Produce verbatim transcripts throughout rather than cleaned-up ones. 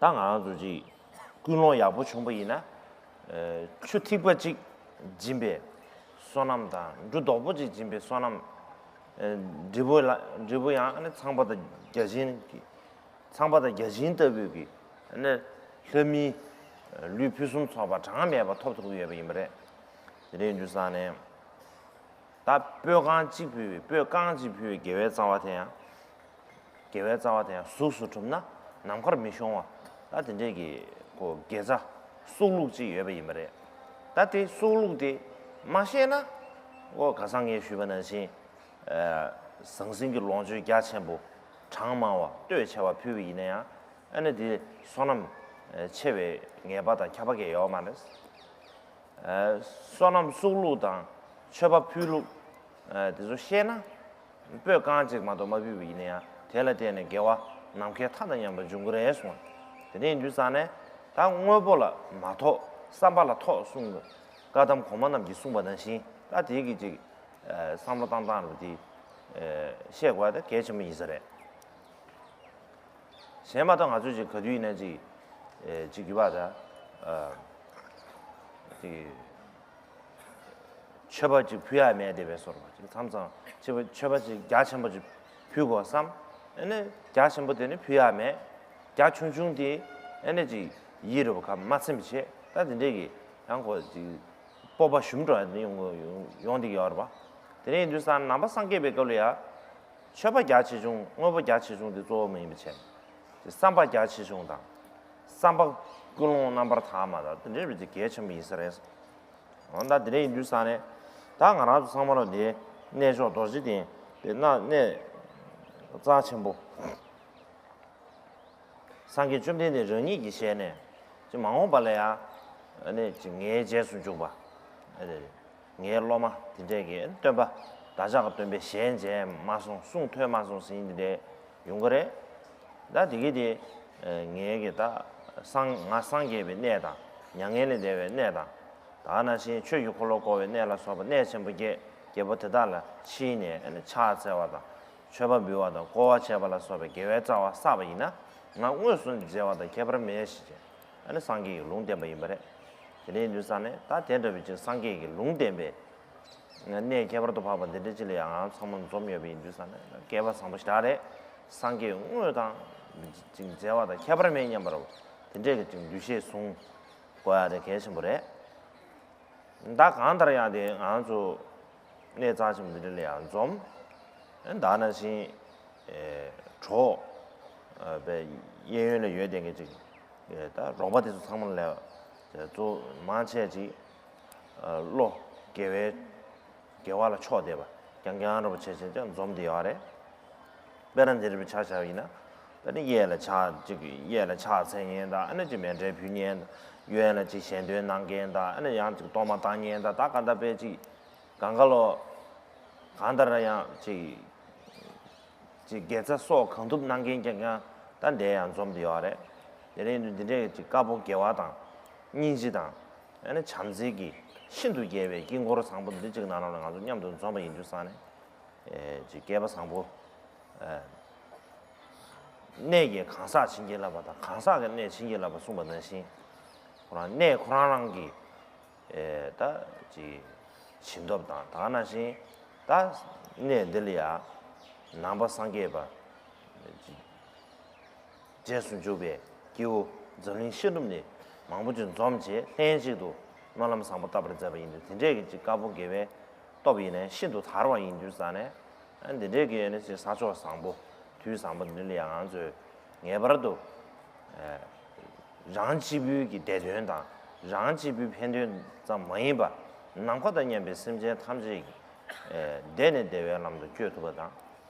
ད་ང་རང་ཚོ་ཅིག་ཀུན་སློང་ཡག་པོ་བྱུང་པ་ཡིན་ན། ཨ་ཆུ་ཐིགས་པ་གཅིག་སྦྱིན་པའི་བསོད་ནམས་དང་འབྲུ་རྡོག་པོ་གཅིག་སྦྱིན་པའི་བསོད་ནམས། ཨ་འབྲས་བུ་ལ་འབྲས་བུ་ཡང་ཨ་ནི་ཚངས་པ་དང་བརྒྱ་བྱིན་གྱི། ཚངས་པ་དང་བརྒྱ་བྱིན་ལྟ་བུའི་གི་ཨ་ནི་ལྷ་མིའི་ལུས་ཕུན་སུམ་ཚོགས་པ་གྲངས་མེད་པ་ཐོབ་ཐུབ་ཀྱི་ཡོད་པ་ཡིན་པ་རེད། དེ་འདྲ་ཡིན་དུས་ཙང་ནས། ད་སྤོས་རྐང་གཅིག་ཕུལ་བའི་སྤོས་རྐང་གཅིག་ཕུལ་བའི་དགེ་བའི་རྩ་བ་དེ་ཡང་། དགེ་བའི་རྩ་བ་དེ་ཡང་གཟུགས་སུ་གྲུབ་ན་ནམ་མཁར་མི་ཤོང་བ། ད་དེ་འདྲས་ཀྱི་ཁོ་དགེ་རྩ་སྲོག་བླུགས་ཅིག་ཡོད་པ་ཡིན་པ་རེད། ད་དེ་སྲོག་བླུགས་དེ་མ་ཤེས་ན། ཨོ་ཁ་སང་ངས་ཞུས་པ་ནང་བཞིན། ཨ་ཟང་ཟིང་གི་ལོངས་སྤྱོད་རྒྱ་ཆེན་པོ། གྲངས་མང་བ་གཏོས་ཆེ་བ་ཕུལ་བ་ཡིན་ན་ཡང་། ཨ་ནི་དེ་བསོད་ནམས་ཆེ་བའི་ངེས་པ་དང་ཁྱབ་པ་གང་ཡང་ཡོད་མ་རེད། ཨ་བསོད་ནམས་སྲོག་བླུགས་དང་མཆོད་པ་ཕུལ་ལུགས། ཨ་དེ་ཚོ་ཤེས་ན། སྤོས་རྐང་གཅིག་མ་གཏོགས་མ་ཕུལ་བ་ཡིན་ན་ཡང་དེ་ལ་བརྟེན་ནས་དགེ་བ་ནམ་མཁའི་མཐའ་དང་མཉམ་པ་འབྱུང་གི་རེད་གསུངས། དེ་འདྲ་ཡིན་དུས་ཙང་ནས། ད་དངོས་པོ་ལ་མ་ཐོགས་བསམ་པ་ལ་ཐོགས་གསུངས། བཀའ་གདམས་གོང་མ་རྣམས་ཀྱིས་གསུངས་པ་ནང་བཞིན། ད་དེའི་གི་ཅིག་ཨ་བསམ་བློ་བཏང་སྟངས་རུ་དེ་ཨ་ཤེས་དགོས་ད་གལ་ཆེན་པོ་ཡིན་ས་རེད། གཞན་མ་གཏོགས་ང་ཚོས་ཅིག་ག་དུས་ཡིན་ན་ཅིག་ཨེ་ཅིག་གི་བ་ད་ཨ་ཅིག་མཆོད་པ་ཅིག་ཕུལ་ཡ་མེད་དེ་བས་སོར་བ་ཅིག་མཚམས་མཚམས་ཅིག་མཆོད་པ་ཅིག་རྒྱ་ཆེན་པོ་ཅིག་ཕུལ་དགོས་བསམ། ཨ་ནི་རྒྱ་ཆེན་པོ་དེ་ནི་ཕུལ་ཡ་མེད། རྒྱ་ཆུང་ཆུང་དེ་ཨ་ནི་ཅིག་ཡིད་རུ་བ་ཁ་མ་ཚིམ་བྱེད། ད་དེ་འདྲས་ཀྱི་ཡང་ཁོ་ཅིག་སྤོབས་པ་ཞུམ་འགྲོ་ཡ་དེ་ཡོང་ཡོང་ཡོང་དེ་ཡོད་རེད་བ། དེ་ནས་ཡིན་དུས་ཙང་ནང་པ་སངས་རྒྱས་པའི་སྐབས་ལ་ཡ། མཆོད་པ་རྒྱ་ཆེ་ཆུང་དངོས་པོ་རྒྱ་ཆེ་ཆུང་དེ་གཙོ་བོ་མ་ཡིན་པ་བྱས། དེ་བསམ་པ་རྒྱ་ཆེ་ཆུང་དང་། བསམ་པ་ཀུན་སློང་རྣམ་པར་དག་མ་དང་དེ་འདྲའི་རིགས་ཀྱི་གལ་ཆེན་པོ་ཡིན་ས་རེད། འོ་ད་དེ་འདྲ་ཡིན་དུས་ཙང་ནས། ད་ང་རང་ཚོ་ཚང་མ་ལ་དེ་གནས་མཆོག་རྡོ་རྗེ་གདན་དེ་ན་གནས་རྩ་ཆེན་པོ། སངས་རྒྱས་བཅོམ་ལྡན་འདས་རང་ཉིད་ཀྱི་ཞལ་ནས། ཅི་མ་འོངས་པ་ལ་ཡང་། ཨ་ནི་ཅི་ངའི་རྗེས་སུ་འཇུག་པ། ཨ་ནི་ངའི་སློབ་མ་དེ་འདྲས་ཀྱི་སྟོན་པ། བདག་ཅག་གི་སྟོན་པའི་ཞལ་མཇལ་མ་སོང་གསུང་ཐོས་མ་སོང་ཟིན་དེ་འདྲས་ཡོང་གི་རེད། ད་དེ་གི་དེ། ཨ་ངའི་གི་ད། སངས་ང་སངས་རྒྱས་པའི་གནས་དང་མྱ་ངན་ལས་འདས་པའི་གནས་དང་། ད་ནང་བཞིན་ཆོས་ཀྱི་འཁོར་ལོ་བསྐོར་བའི་གནས་ལ་སོགས་པ་གནས་ཆེན་པོ་བརྒྱད་བརྒྱད་པོ་དེ་དག་ལ་ཕྱིན་ནས་ཨ་ནི་ཕྱག་འཚལ་བ་དང་། མཆོད་པ་འབུལ་བ་དང་བསྐོར་བ་བྱས་པ་ལ་སོགས་པའི་དགེ་བའི་རྩ་བ་བསགས་པ་ཡིན་ན། ང་དངོས་སུ་མཇལ་བ་དང་ཁྱད་པར་མེད་ཞེས་བྱས། ཨ་ནི་སངས་རྒྱས་ཀྱི་ལུང་བསྟན་པ་ཡིན་པ་རེད། དེ་འདྲ་ཡིན་དུས་ཙང་ནས་ད་དེ་འདྲ་བའི་ཅིག་སངས་རྒྱས་ཀྱི་ལུང་བསྟན་པའི་གནས་ཁྱད་པར་དུ་འཕགས་པ་འདི་འདྲ་ཅིག་ལ་ཡང་ཚང་མ་འཛོམས་ཡོད་པ་ཡིན་དུས་ཙང་ནས་སྐལ་པ་བཟང་པོ་ཞེ་དྲག་རེད། སངས་རྒྱས་དངོས་དང་ཅིག་མཇལ་བ་དང་ཁྱད་པར་མེད་སྙམ་པ་རེད། དེ་འདྲས་ཀྱི་ཅིག་འདུ་ཤེས་བཟུང་དགོས་ཡ་དེ་གལ་ཆེན་པོ་རེད། ད་གང་ལྟར་ཡང་དེ་ང་ཚོ་གནས་རྩ་ཆེན་པོ་འདི་འདྲ་ལ་ཡང་འཛོམས། ད་ནང་བཞིན་གྲོགས་པའི་གཡས་གཡོན་ལ་ཡོད་བསྡད་མཁན་ཅིག་ད་རོགས་པ་དེ་ཚོ་ཚང་མ་ལ་གཙོ་མང་ཆེ་ཅིག་བློ་དགེ་བའི་དགེ་བ་ལ་ཕྱོགས་བསྡད་པ་རྐྱང་རྐྱང་རོགས་པ་བྱས་བྱས་ཀྱང་འཛོམས་བསྡད་ཡོད་རེད། དཔེར་ན་འདིར་ཆ་བཞག་པ་ཡིན་ན། ད་ནི་གཡས་ལ་ཕྱག་ཅིག་གཡས་ལ་ཕྱག་འཚལ་མཁན་དང་ཨ་ནི་ཅིག་མཎྜལ་ཕུལ་མཁན་དང་། གཡོན་ལ་ཅིག་ཞལ་འདོན་གནང་མཁན་དང་ཨ་ནི་ཡང་ཅིག་གཏོར་མ་བཏང་མཁན་དང་ད་ག་ད་དཔེ་ཅིག་གང་ག་ལོ། གང་ལྟར་ཡང་ཅིག་ཅིག་དགེ་རྩ་སོགས་གང་ཐུབ་གནང་མཁན་རྐྱང་རྐྱང་ད་འདིར་ཡང་འཛོམས་བསྡད་ཡོད་རེད། དེ་རིང་དུས་འདི་འདྲའི་ཅིག་དཀར་པོ་དགེ་བ་དང་། སྙིང་རྗེ་དང་། ཨ་ནི་བྱམས་བརྩེ་གི་ཤིན་ཏུ་རྒྱས་པའི་དཀྱིལ་འཁོར་བཟང་པོ་འདི་ཅིག་ནང་ལ་ང་ཚོ་མཉམ་དུ་འཛོམས་པ་ཡིན་དུས་ཙང་ནས། ཨེ་ཅིག་སྐལ་པ་བཟང་པོ། ཨེ་གནས་ཀྱི་གང་ཟག་བྱིན་གྱིས་བརླབས་པ་དང་གང་ཟག་གི་གནས་བྱིན་གྱིས་བརླབས་པ་གསུངས་པ་ནང་བཞིན། ཁོ་རང་གནས་ཁོ་རང་རང་གི་ཨེ་ད་ཅིག་བྱིན་སྟོབས་དང་ད་ག་ནང་བཞིན་ད་གནས་འདི་ལ་ཡང་ནང་པ་སངས་རྒྱས་པ། རྗེས་སུ་འཇུག་པའི་སྐྱེ་བོ་འཛམ་གླིང་བཤད་སྒྲུབ་ནས་མང་པོ་ཅིག་འཛོམས་བྱས་ལྷན་ཅིག་ཏུ་སྨོན་ལམ་བཟང་པོ་བཏབ་པར་མཛད་པ་ཡིན་དུས་དེ་འདྲས་ཀྱི་ཅིག་དཀར་པོ་དགེ་བའི་སྟོབས་ཡིན་ནའི་ཤིན་ཏུ་དར་བ་ཡིན་དུས་ཙང་ནས། ཨ་འདི་འདྲས་ཀྱི་ནི་ཅིག་ས་ཕྱོགས་བཟང་པོ་དུས་བཟང་པོ་འདི་ལ་ཡང་ང་ཚོས་ངེས་པར་དུ་རང་གཅིག་པུའི་གི་བདེ་དོན་དང་རང་གཅིག་པུའི་ཕན་དོན་ཙམ་མ་ཡིན་པར་ནམ་མཁའ་དང་མཉམ་པའི་སེམས་ཅན་ཐམས་ཅད་ཀྱི་བདེ་ནས་བདེ་བའི་ལམ་དུ་བསྐྱོད་ཐུབ་པ་དང་།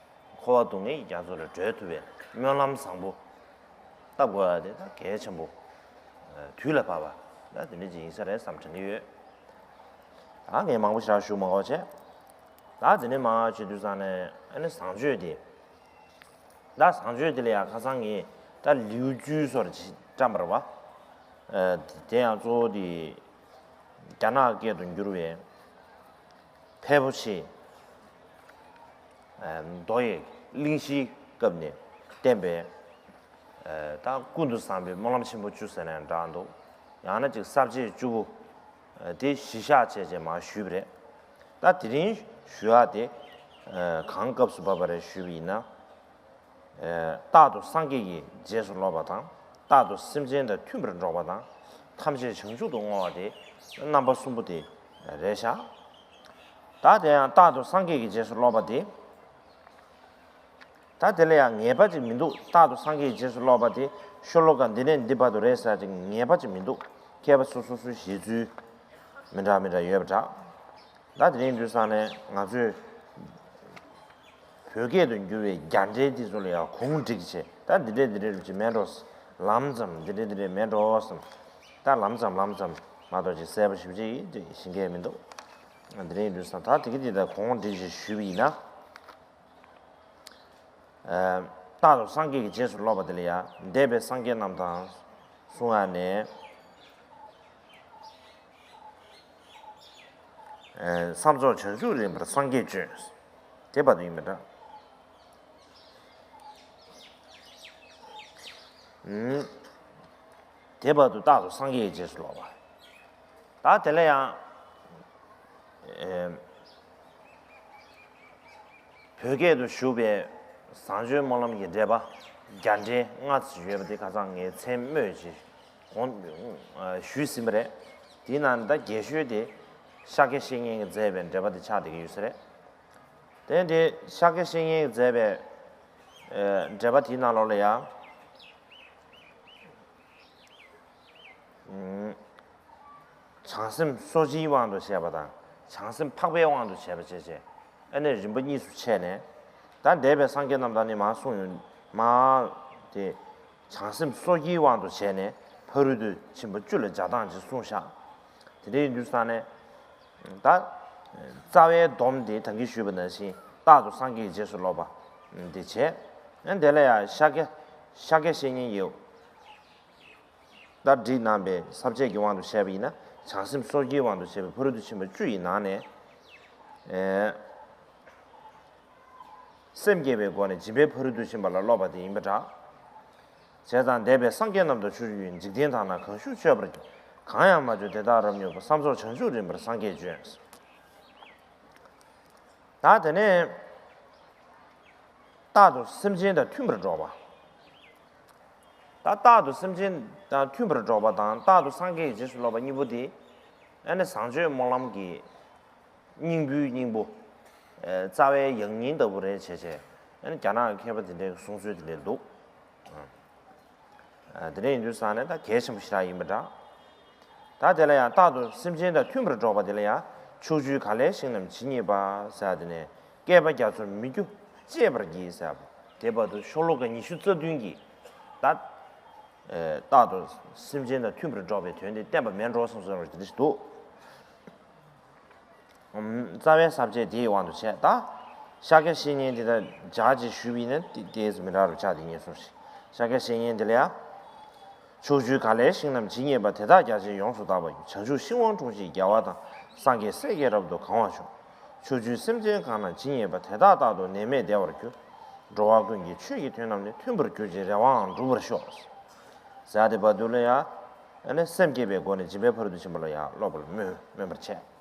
འཁོར་བ་སྡུག་བསྔལ་གྱི་རྒྱ་མཚོ་ལས་སྒྲོལ་ཐུབ་པའི་སྨོན་ལམ་བཟང་པོ་བཏབ་དགོས་པ་དེ་ད་གལ་ཆེན་པོ། དུས་ལ་བབ་པ་ད་དེ་འདྲ་ཅིག་ཡིན་ས་རེད་བསམ་དྲན་གྱི་ཡོད། ད་ངས་མང་པོ་ཞིག་ཞུ་མ་དགོས་བྱས། ད་དེ་ནས་མར་བྱེད་དུས་ཙང་ནས་ཨ་ནི་བཟང་སྤྱོད་དེ། ད་བཟང་སྤྱོད་དེ་ལ་ཡང་ཁ་སང་ངས་ད་ལེའུ་བཅུའི་སོར་ཅིག་བཀྲམ་པ་རེད་བ། དེ་ཡང་གཙོ་བོ་དེ་རྒྱ་ནག་སྐད་དུ་འགྱུར་བའི་ཕལ་པོ་ཆེ། མདོ་ཡི་གླེང་གཞིའི་སྐབས་ནས་བསྟན་པའི་ ད་ཀུན་ཏུ་བཟང་པོའི་སྨོན་ལམ་ཆེན་པོ་བཅུ་ཟེར་ནས་འདྲ་འདུག་ཡང་ན་ཅིག་ས་བཅད་བཅུ་པོ་དེ་གཞི་བཞག་བྱས་བྱས་མར་ཞུས་པ་རེད། ད་དེ་རིང་ཞུ་ཡག་དེ་གང་སྐབས་སུ་བབས་པ་རེད་ཞུས་པ་ཡིན་ན། རྟག་ཏུ་སངས་རྒྱས་ཀྱི་རྗེས་སུ་སློབ་པ་དང་། རྟག་ཏུ་སེམས་ཅན་དང་མཐུན་པར་འགྲོགས་པ་དང་། ཐམས་ཅད་བྱང་ཆུབ་ཏུ་བསྔོ་བ་དེ་རྣམ་པ་གསུམ་པོ་དེ་རེད་ཤག་ད་དེ་ཡང་རྟག་ཏུ་སངས་རྒྱས་ཀྱི་རྗེས་སུ་སློབ་པ་དེ། ད་དེ་ལ་ཡང་ངེས་པ་ཅིག་མི་འདུག་རྟག་ཏུ་སངས་རྒྱས་རྗེས་སུ་སློབ་པ་དེ་ཤོ་ལོ་ཀ་འདི་ནས་འདི་བར་དུ་རེད་ཟེར་ཅིག་ངེས་པ་ཅིག་མི་འདུག་མཁས་པ་སོ་སོ་སོའི་བཞེད་ཚུལ་མི་འདྲ་མི་འདྲ་ཡོད་པ་འདྲ། ད་དེ་རིང་འདུག་ས་ནས་ང་ཚོས་བོད་སྐད་དུ་འགྱུར་བའི་རྒྱ་འགྲེལ་དེ་ཚོ་ལ་ཡང་གུང་བསྒྲིགས་བྱས། ད་འདི་འདྲས་འདི་འདྲས་ཅིག་མེད་འགྲོ། ལམ་ཙམ་འདི་འདྲས་འདི་འདྲས་མེད་འགྲོ་བསམ། ད་ལམ་ཙམ་ལམ་ཙམ་མ་གཏོགས་ཅིག་གསལ་པོ་ཞེ་པོ་ཅིག་ཤེས་མཁན་མི་འདུག་དེ་རིང་འདུག་ས་ད་དེ་གི་དེ་ད་གུང་བསྒྲིགས་བྱས་ཞུས་པ་ཡིན་ན། རྟག་ཏུ་སངས་རྒྱས་ཀྱི་རྗེས་སུ་སློབ་པ་དེ་ལ་ཡང་འདས་པའི་སངས་རྒྱས་རྣམས་དང་གསུང་ཡ་ནས། བསམ་རྫོགས་བྱང་ཆུབ་རིམ་པར་སངས་རྒྱས་བྱོན། དེ་བར་དུ་ཡིན་པ་འདྲ། དེ་བར་དུ་རྟག་ཏུ་སངས་རྒྱས་ཀྱི་རྗེས་སུ་སློབ་པ། ད་དེ་ལ་ཡང་། བོད་སྐད་དུ་བཞུགས་པའི་བཟང་སྤྱོད་སྨོན་ལམ་གྱི་འགྲེལ་པ་རྒྱ་འགྲེལ་ལྔ་ཙམ་ཡོད་པ་དེ་ཁ་སང་ངས་མཚན་སྨོས་ཀྱིས་གོང་ཞུས་ཟིན་པ་རེད། དེའི་ནང་ད་རྒྱས་ཤོས་དེ་ཤཱཀྱ་བཤེས་གཉེན་གྱིས་མཛད་པའི་འགྲེལ་པ་དེ་ཆགས་བསྡད་ཀྱི་ཡོད་ས་རེད། དེ་འདི་ཤཱཀྱ་བཤེས་གཉེན་གྱིས་མཛད་པའི་འགྲེལ་པ་དེའི་ནང་ལོགས་ལ་ཡང་། བྱང་སེམས་གསོ་སྦྱིན་དབང་དུ་བྱས་པ་དང་བྱང་སེམས་འཕགས་པའི་དབང་དུ་བྱས་པ་བཅས་བྱས། ཨ་ནི་རིམ་པ་གཉིས་སུ་ཕྱེ་ནས། ད་འདས་པའི་སངས་རྒྱས་རྣམས་དང་ནི་མར་གསུངས་ཡོད། མར་དེ་བྱང་སེམས་གསོ་སྦྱིན་དབང་དུ་བྱས་ནས་ཕ་རོལ་ཏུ་ཕྱིན་པ་བཅུ་ལ་སྦྱར་སྟངས་ཅིག་གསུངས་ཤག་དེ་འདྲའི་ཡིན་དུས་ཙང་ནས། ད་རྩ་བའི་སྡོམ་དེ་ད་གིན་ཞུས་པ་ནང་བཞིན་རྟག་ཏུ་སངས་རྒྱས་ཀྱི་རྗེས་སུ་སློབ་པ་འདི་བྱས། ཨ་དེ་ལ་ཡང་ཤཱཀྱ་ཤཱཀྱ་བཤེས་གཉེན་ཡོད། ད་བསྒྲིགས་གནང་བའི་ས་བཅད་ཀྱི་དབང་དུ་བྱས་པ་ཡིན་ན་བྱང་སེམས་གསོ་སྦྱིན་དབང་དུ་བྱས་པའི་ཕ་རོལ་ཏུ་ཕྱིན་པ་བཅུ་ཡི་ནང་ནས། ཨེ། སེམས་བསྐྱེད་པའི་སྒོ་ནས་སྦྱིན་པའི་ཕ་རོལ་ཏུ་ཕྱིན་པ་ལ་སློབ་པ་དེ་ཡིན་པ་འདྲ། བྱས་ཙང་འདས་པའི་སངས་རྒྱས་རྣམས་དང་ཕྱོགས་བཅུའི་འཇིག་རྟེན་དག་ན་གང་བཞུགས་མཆོད་པར་གྱུར། གང་ཡང་མ་བྱོན་དེ་དག་རབ་མྱུར་བར། བསམ་རྫོགས་བྱང་ཆུབ་རིམ་པར་སངས་རྒྱས་བྱོན། ད་དེ་ནས་རྟག་ཏུ་སེམས་ཅན་དང་མཐུན་པར་འགྲོགས་པ། ད་རྟག་ཏུ་སེམས་ཅན་དང་མཐུན་པར་འགྲོགས་པ་དང་རྟག་ཏུ་སངས་རྒྱས་ཀྱི་རྗེས་སུ་སློབ་པ་གཉིས་པོ་དེ། ཨ་ནི་བཟང་སྤྱོད་སྨོན་ལམ་གྱི་སྙིང་པོའི་སྙིང་པོ། རྩ་བའི་ཡང་སྙིང་ལྟ་བུ་རེད་བྱས་བྱས། ཨ་ནི་རྒྱ་ནག་མཁས་པ་དེ་འདྲའི་གསུང་ཚུལ་དེ་འདྲ་འདུག་དེ་འདྲ་ཡིན་དུས་ཙང་ནས་ད་གལ་ཆེན་པོ་ཞེ་དྲག་ཡིན་པ་འདྲ། ད་དེ་ལ་ཡང་རྟག་ཏུ་སེམས་ཅན་དང་མཐུན་པར་འགྲོགས་པ་དེ་ལ་ཡང་ཕྱོགས་བཅུའི་ག་ལའི་ཞིང་རྣམས་ཇི་སྙེད་པ་ཟེར་དེ་ནས་བསྐལ་པ་རྒྱ་མཚོར་མི་རྒྱུ་བཅད་པར་བགྱི་ཟེར་བ། དེ་བར་དུ་ཤོ་ལོ་ཀ་ཉི་ཤུ་རྩ་བདུན་གྱིས་ད། རྟག་ཏུ་སེམས་ཅན་དང་མཐུན་པར་འགྲོགས་པའི་དོན་དེ་བསྟན་པ་མེད་འགྲོ་བསམ་སོང་བ་དེ་འདྲ་ཞིག་འདུག་རྩ་བའི་ས་བཅད་དེའི་དབང་དུ་བྱས་ད། ཤཱཀྱ་བཤེས་གཉེན་དེ་དང་སྦྱར་ཅིག་ཞུས་པ་ཡིན་ན་དེ་དེ་ཙམ་མི་འདྲ་རུ་ཆགས་དེ་ངེས་སོང་ཞིག་ཤཱཀྱ་བཤེས་གཉེན་དེ་ལ་ཡང་། ཕྱོགས་བཅུའི་ག་ལའི་ཞིང་རྣམས་ཇི་སྙེད་པ། དེ་དག་རྒྱ་ཆེར་ཡོངས་སུ་དག་པར་གྱུར། བྱང་ཆུབ་ཤིང་དབང་དྲུང་གཤེགས་རྒྱལ་བ་དང་། སངས་རྒྱས་སྲས་ཀྱིས་རབ་ཏུ་གང་བར་བྱུང་། ཕྱོགས་བཅུའི་སེམས་ཅན་གང་རྣམས་ཇི་སྙེད་པ། དེ་དག་རྟག་ཏུ་ནད་མེད་བདེ་བར་གྱུར། འགྲོ་བ་ཀུན་གྱི་ཆོས་ཀྱི་དོན་རྣམས་ནི། མཐུན་པར་གྱུར་ཅིག་རེ་བའང་འགྲུབ་པར་ཤོག་ཟེར་དེ་བར་དུ་ལ་ཡང་། ཨ་ནི་སེམས་བསྐྱེད་པའི་སྒོ་ནས་སྦྱིན་པའི་ཕ་རོལ་ཏུ་ཕྱིན་པ་ལ་ཡང་སློབ་པར་སྨོན་སྨོན་པར་བྱས།